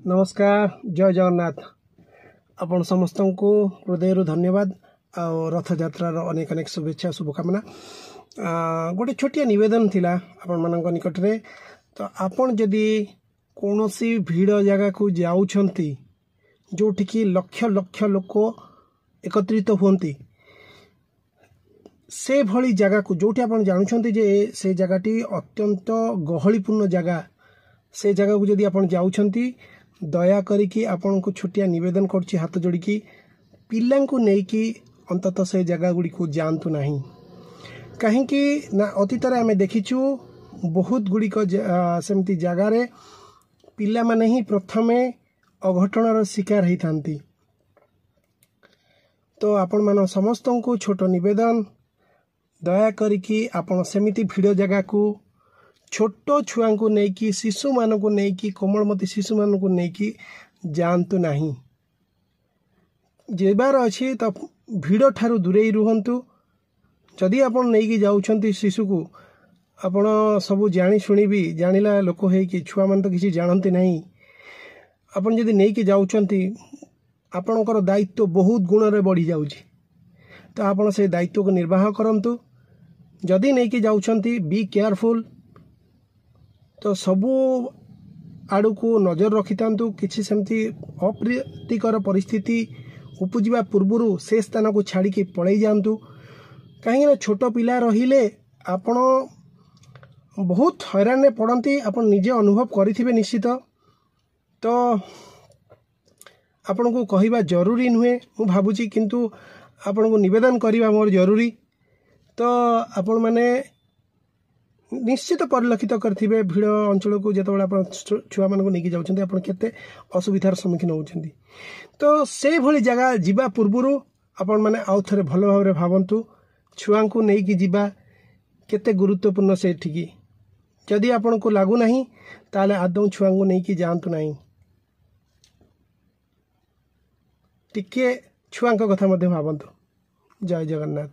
ନମସ୍କାର, ଜୟ ଜଗନ୍ନାଥ। ଆପଣ ସମସ୍ତଙ୍କୁ ହୃଦୟରୁ ଧନ୍ୟବାଦ ଆଉ ରଥଯାତ୍ରାର ଅନେକ ଅନେକ ଶୁଭେଚ୍ଛା, ଶୁଭକାମନା। ଗୋଟେ ଛୋଟିଆ ନିବେଦନ ଥିଲା ଆପଣମାନଙ୍କ ନିକଟରେ। ତ ଆପଣ ଯଦି କୌଣସି ଭିଡ଼ ଜାଗାକୁ ଯାଉଛନ୍ତି, ଯେଉଁଠିକି ଲକ୍ଷ ଲକ୍ଷ ଲୋକ ଏକତ୍ରିତ ହୁଅନ୍ତି, ସେଭଳି ଜାଗାକୁ ଯେଉଁଠି ଆପଣ ଜାଣୁଛନ୍ତି ଯେ ସେ ଜାଗାଟି ଅତ୍ୟନ୍ତ ଗହଳିପୂର୍ଣ୍ଣ ଜାଗା, ସେ ଜାଗାକୁ ଯଦି ଆପଣ ଯାଉଛନ୍ତି, ଦୟା କରିକି ଆପଣଙ୍କୁ ଛୋଟିଆ ନିବେଦନ କରୁଛି ହାତ ଯୋଡ଼ିକି, ପିଲାଙ୍କୁ ନେଇକି ଅନ୍ତତଃ ସେ ଜାଗା ଗୁଡ଼ିକୁ ଯାଆନ୍ତୁ ନାହିଁ। କାହିଁକି ନା ଅତୀତରେ ଆମେ ଦେଖିଛୁ ବହୁତ ଗୁଡ଼ିକ ସେମିତି ଜାଗାରେ ପିଲାମାନେ ହିଁ ପ୍ରଥମେ ଅଘଟଣର ଶିକାର ହେଇଥାନ୍ତି। ତ ଆପଣମାନ ସମସ୍ତଙ୍କୁ ଛୋଟ ନିବେଦନ, ଦୟା କରିକି ଆପଣ ସେମିତି ଭିଡ଼ ଜାଗାକୁ ଛୋଟ ଛୁଆଙ୍କୁ ନେଇକି, ଶିଶୁମାନଙ୍କୁ ନେଇକି, କୋମଳମତି ଶିଶୁମାନଙ୍କୁ ନେଇକି ଯାଆନ୍ତୁ ନାହିଁ। ଯିବାର ଅଛି ତ ଭିଡ଼ ଠାରୁ ଦୂରେଇ ରୁହନ୍ତୁ। ଯଦି ଆପଣ ନେଇକି ଯାଉଛନ୍ତି ଶିଶୁକୁ, ଆପଣ ସବୁ ଜାଣି ଶୁଣି ବି, ଜାଣିଲା ଲୋକ ହେଇକି, ଛୁଆମାନେ ତ କିଛି ଜାଣନ୍ତି ନାହିଁ, ଆପଣ ଯଦି ନେଇକି ଯାଉଛନ୍ତି ଆପଣଙ୍କର ଦାୟିତ୍ୱ ବହୁତ ଗୁଣରେ ବଢ଼ିଯାଉଛି। ତ ଆପଣ ସେ ଦାୟିତ୍ୱକୁ ନିର୍ବାହ କରନ୍ତୁ। ଯଦି ନେଇକି ଯାଉଛନ୍ତି ବି କେୟାରଫୁଲ୍, ତ ସବୁ ଆଡ଼କୁ ନଜର ରଖିଥାନ୍ତୁ। କିଛି ସେମିତି ଅପ୍ରୀତିକର ପରିସ୍ଥିତି ଉପୁଜିବା ପୂର୍ବରୁ ସେ ସ୍ଥାନକୁ ଛାଡ଼ିକି ପଳେଇ ଯାଆନ୍ତୁ। କାହିଁକିନା ଛୋଟ ପିଲା ରହିଲେ ଆପଣ ବହୁତ ହଇରାଣରେ ପଡ଼ନ୍ତି, ଆପଣ ନିଜେ ଅନୁଭବ କରିଥିବେ ନିଶ୍ଚିତ। ତ ଆପଣଙ୍କୁ କହିବା ଜରୁରୀ ନୁହେଁ ମୁଁ ଭାବୁଛି, କିନ୍ତୁ ଆପଣଙ୍କୁ ନିବେଦନ କରିବା ମୋର ଜରୁରୀ। ତ ଆପଣମାନେ ନିଶ୍ଚିତ ପରିଲକ୍ଷିତ କରିଥିବେ ଭିଡ଼ ଅଞ୍ଚଳକୁ ଯେତେବେଳେ ଆପଣ ଛୁଆମାନଙ୍କୁ ନେଇକି ଯାଉଛନ୍ତି ଆପଣ କେତେ ଅସୁବିଧାର ସମ୍ମୁଖୀନ ହେଉଛନ୍ତି। ତ ସେଇଭଳି ଜାଗା ଯିବା ପୂର୍ବରୁ ଆପଣମାନେ ଆଉ ଥରେ ଭଲ ଭାବରେ ଭାବନ୍ତୁ ଛୁଆଙ୍କୁ ନେଇକି ଯିବା କେତେ ଗୁରୁତ୍ୱପୂର୍ଣ୍ଣ ସେଠିକି। ଯଦି ଆପଣଙ୍କୁ ଲାଗୁନାହିଁ ତାହେଲେ ଆଦୌ ଛୁଆଙ୍କୁ ନେଇକି ଯାଆନ୍ତୁ ନାହିଁ। ଟିକିଏ ଛୁଆଙ୍କ କଥା ମଧ୍ୟ ଭାବନ୍ତୁ। ଜୟ ଜଗନ୍ନାଥ।